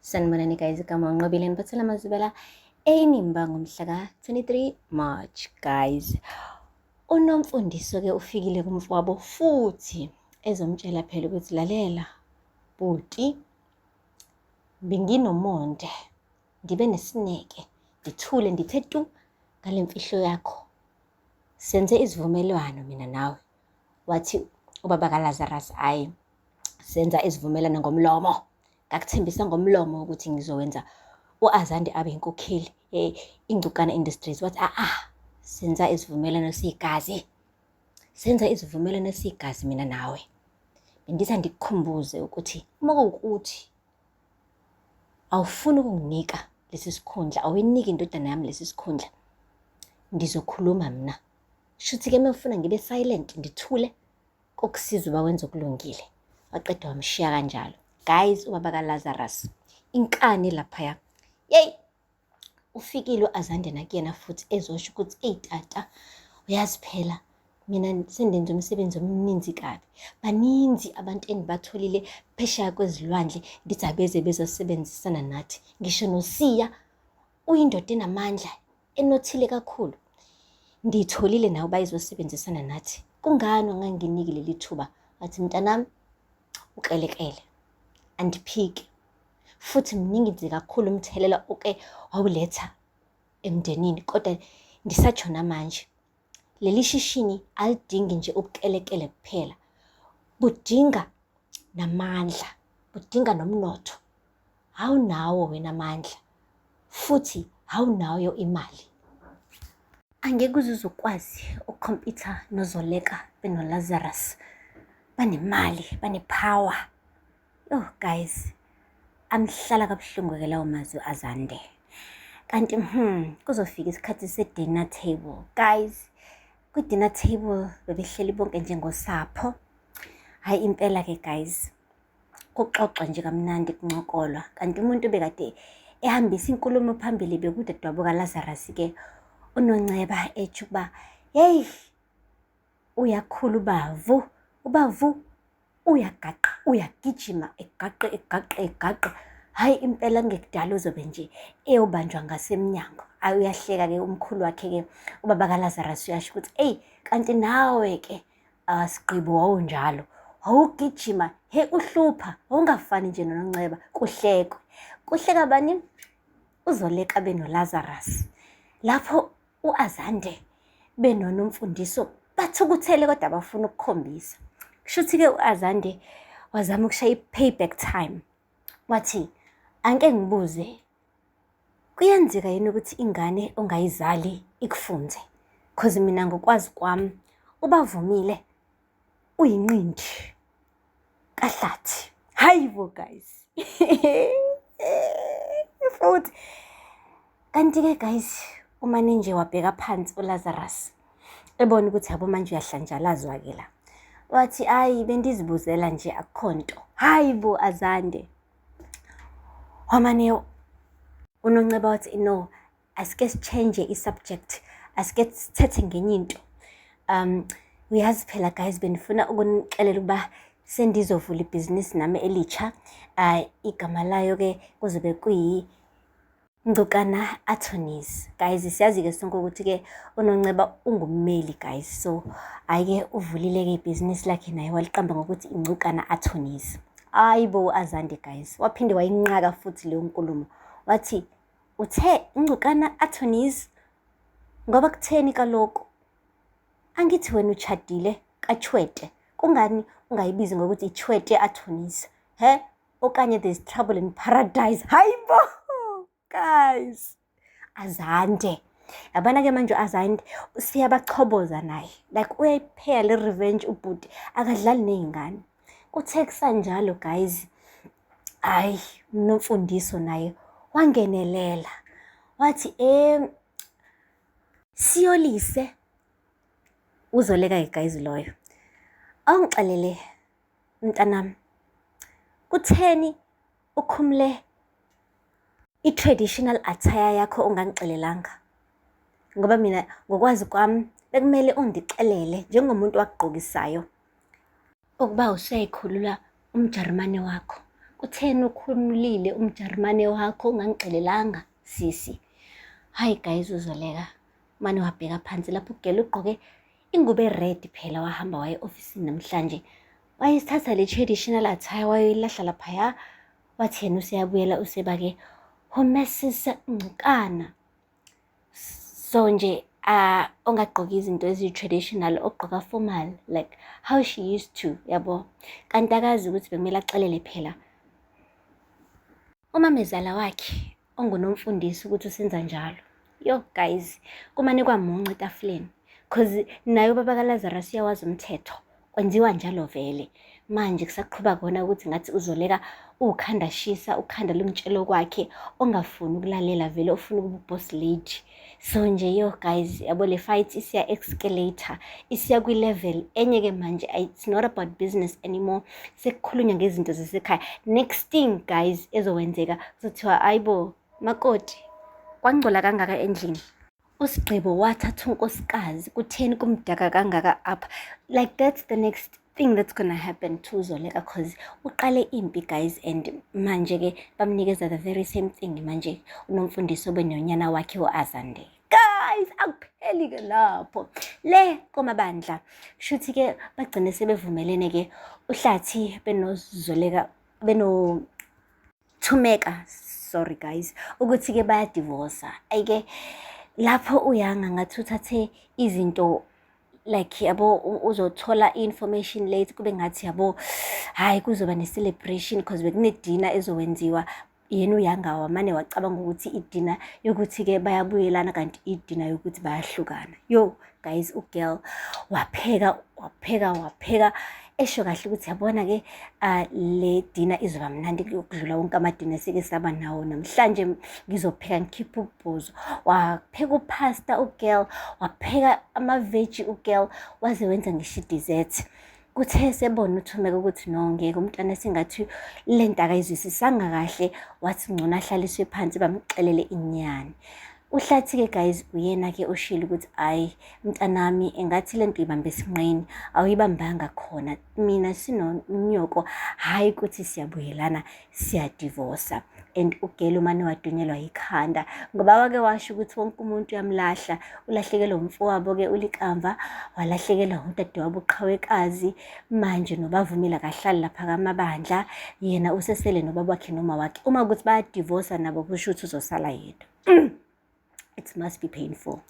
Sanibonani guys, igama uNqobile ngiphathela amazibela eyinimba ngomhla ka-23 March guys. Unomfundiso-ke ufikile kumfowabo futhi ezomtshela phela ukuthi lalela bhuti, benginomonde, ngibe nesineke, ngithule ndithe tu ngale mfihlo yakho. Senze isivumelwano mina nawe. Wathi ubaba kaLazarus, hhayi, senza isivumelwano ngomlomo. Ngakuthembisa ngomlomo ukuthi ngizowenza u-Azande abe inkokheli Ingcukana Industries. Wathi a-a, senza isivumelwano sigazi. Senza isivumelwano sigazi mina nawe. Bendithi andikukhumbuze ukuthi uma kuwukuthi awufuni ukunginika lesi sikhundla, awuyiniki indodana yami lesi sikhundla, ngizokhuluma mina. Shuthi-ke uma ufuna ngibe silent, ndithule, kokusiza uba wenza okulungile. Waqeda wamshiya kanjalo. Guys, ubaba kaLazarus, inkani laphaya. Yeyi, ufikile u-Azande nakuyena futhi ezosho ukuthi eyi tata, uyazi phela mina sendenze umsebenzi omninzi kabi. Baninzi abantu engibatholile phesheya kwezilwandle, ngithi abeze bezosebenzisana nathi. Ngisho noSiya uyindoda enamandla, enothile kakhulu. Ndiyitholile nawe uba izosebenzisana nathi. Kungani unganginiki leli thuba? Wathi mntanami, ukelekele, andiphiki. Futhi mningi nje kakhulu umthelela oke wawuletha emndenini, kodwa ndisatsho namanje, leli shishini alidingi nje ubukelekele kuphela, budinga namandla, budinga nomnotho. Awunawo wena amandla futhi awunayo imali. Angeke uze uzokwazi ukukhompyutha noZoleka benoLazarus. Banemali, banepower. Oh guys, amhlala kabuhlungu-ke lawo mazwi Azande. Kanti kuzofika isikhathi se-dinner table. Guys, kwi-dinner table bebehleli bonke njengosapho. Hhayi impela-ke guys, kuxoxwa nje kamnandi kuncokolwa. Kanti umuntu bekade ehambisa inkulumo phambili bekudadewabo kaLazarus-ke uNonceba ethi ukuba yeyi uyakhula uBavu, uBavu uyagaqa, uyagijima egaqe egaqe egaqe. Hhayi impela kungekudala uzobe nje eyobanjwa ngasemnyango. Hhayi uyahleka-ke umkhulu wakhe-ke ubaba kaLazarus uyasho ukuthi eyi kanti nawe-ke Sigqibo wawunjalo, wawugijima he uhlupha, wawungafani nje noNonceba. Kuhlekwe. Kuhleka bani? UZoleka benoLazarus. Lapho u-Azande benoNomfundiso bathukuthele kodwa bafuna ukukhombisa. Kushuthi-ke u-Azande wazama ukushaya i-payback time. Wathi, angike ngibuze, kuyenzeka yini ukuthi ingane ongayizali ikufunze? Cause mina ngokwazi kwami ubavumile uyinqindi kaHlathi. Hayi bo guys. Futhi kanti-ke guys umane nje wabheka phansi uLazarus ebona ukuthi yabo manje uyahlanjalazwa-ke la. Wathi ayi bendizibuzela nje akukho nto. Hayi bo Azande. Wamane uNonceba wathi no, asike sitshenje i-subject, asike sithethe ngenye into. Uyazi phela guys benifuna ukunixelela ukuba sendizovula ibhizinisi nami elitsha. Igama layo-ke kuzobe kuyi Ngcukana Attorneys. Guys, siyazi-ke sonke ukuthi-ke uNonceba ungummeli guys. So, hhayi-ke uvulile-ke ibhizinisi lakhe naye waliqamba ngokuthi Ingcukana Attorneys. Hayi bo Azande guys, waphinde wayinqaka futhi leyo nkulumo. Wathi uthe Ingcukana Attorneys ngoba kutheni kaloku? Angithi wena utshadile kaTshwete, kungani ungayibizi ngokuthi iTshwete Attorneys? He? Okanye there's trouble in paradise. Hayi bo guys, Azande. Yabona-ke manje u-Azande siyabachoboza naye, like uyayipheya le revenge ubhuti, akadlali ney'ngane. Kuthe kusanjalo guys, hhayi uNomfundiso naye wangenelela wathi siyolise uZoleka-ke guys loyo, awungixelele mntanami, kutheni ukhumule i-traditional attire yakho ungangixelelanga? Ngoba mina ngokwazi kwami bekumele undixelele njengomuntu wakugqokisayo ukuba usuyayikhulula umjarimane wakho. Kutheni ukhulumile umJarimane wakho ungangixelelanga sisi? Hayi guys, uZoleka mane wabheka phansi lapho ugela ugqoke ingubo e-red phela, wahamba waye e-ofisini namhlanje, wayesithatha le traditional attire wayoyilahla laphaya, wathi yena useyabuyela useba-ke uMrs Ngcukana. So nje ongagqoki izinto eziyi-traditional, ogqoka formal like how she used to, yabo. Kanti akazi ukuthi bekumele axelele phela umamezala wakhe ongunomfundisi ukuthi usenza njalo. Yo guys, kumane kwamunca etafuleni cause naye ubaba kaLazarus uyawazi umthetho, kwenziwa njalo vele. Manje kusaqhuba kona ukuthi ngathi uZoleka ukhanda shisa, ukhanda lumtshelo kwakhe, ongafuni ukulalela vele, ufuna ukuba boss lady. So nje yo guys, yabo le fight isiya escalate-a, isiya kwi-level enye-ke manje. It's not about business anymore, sekukhulunywa ngezinto zasekhaya. Next thing guys ezokwenzeka, kuzothiwa ayibo makoti, kwangcola kangaka endlini, uSigqibo wathatha unkosikazi, kutheni kumdaka kangaka apha? Like that's the next thing that's gonna happen to uZoleka, cause uqale impi guys, and manje-ke bamnikeza the very same thing manje unomfundisi obenonyana wakhe u-Azande. Guys, akupheli-ke lapho le komabandla, shuthi-ke bagcine sebevumelene-ke uHlathi benoZoleka beno Thumeka, sorry guys, ukuthi-ke bayadivosa. Ayike lapho uyanga ngathi uthathe izinto like yabo uzothola i-information late, kube ngathi yabo hhayi kuzoba ne-celebration cause bekune-dinner ezowenziwa. Yena uyanga wamane wacabanga ukuthi i-dinner yokuthi-ke bayabuyelana, kanti i-dinner yokuthi bayahlukana. Yo guys, ugirl wapheka wapheka wapheka, esho kahle ukuthi yabona-ke le dinner izoba mnandi ukudlula wonke ama-dinner esike saba nawo namhlanje, ngizopheka ngikhiphe ubhuzo. Wapheka u-pasta ugirl, wapheka ama-veggie ugirl, waze wenza ngisho i-dessert. Kuthe sebona uThumeka ukuthi no, ngeke, umntwana sengathi le nto akayizwisisanga kahle, wathi ngcono ahlaliswe phansi bamxelele inyani. UHlathi-ke guys uyena-ke oshilo ukuthi hhayi mntanami, engathi le nto uyibambe esinqeni, awuyibambanga khona, mina sinonyoko, hhayi ukuthi siyabuyelana, siyadivosa. And ugela umane wadunyelwa yikhanda ngoba wake washo ukuthi wonke umuntu uyamlahla, ulahlekelwe umfowabo-ke uLikamva, walahlekelwa udadewabo uQhawekazi, manje noBavumile akahlali lapha kaMabandla, yena usesele nobaba wakhe noma wakhe. Uma ukuthi bayadivosa nabo kusho ukuthi uzosala yedwa. It must be painful.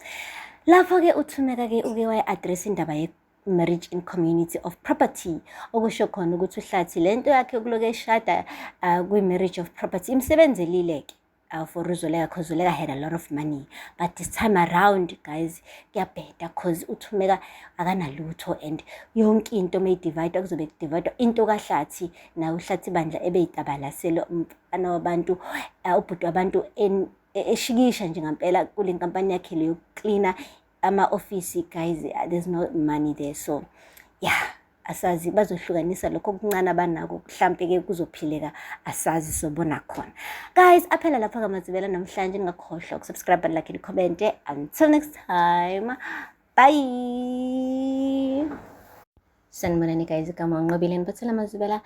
Lapho-ke uThumeka-ke uke wayi-address indaba ye-marriage in community of property, okusho khona ukuthi uHlathi le nto yakhe yokuloku eshada kwi-marriage of property imsebenzelile-ke for uZoleka, cause Zoleka had a lot of money, but this time around guys kuyabheda cause uThumeka akanalutho, and yonke into mayidivayidwa kuzobe kudivayidwa into kaHlathi. Naye uHlathi bandla ebeyitabalasele umfana wabantu, ubhuti wabantu eshikisha nje ngampela kule nkampani yakhe le yokuklina ama-ofisi. Guys, there's no money there, so yeah, asazi bazohlukanisa lokho okuncane abanako, mhlampe-ke kuzophileka, asazi, sobona khona guys. Aphela lapha kaMazibela namhlanje, ningakhohlwa ukusubscribe, like, ni-comment. Until next time, bye. Sanibonani guys, igama uNqobile, niphathela Mazibela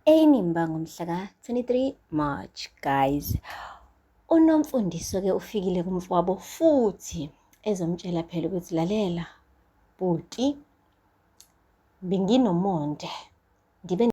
eNimba ngomhla ka-23 March. Guys, unomfundiso-ke ufikile kumfowabo futhi ezomtshela phela ukuthi lalela bhuti, benginomonde ngibe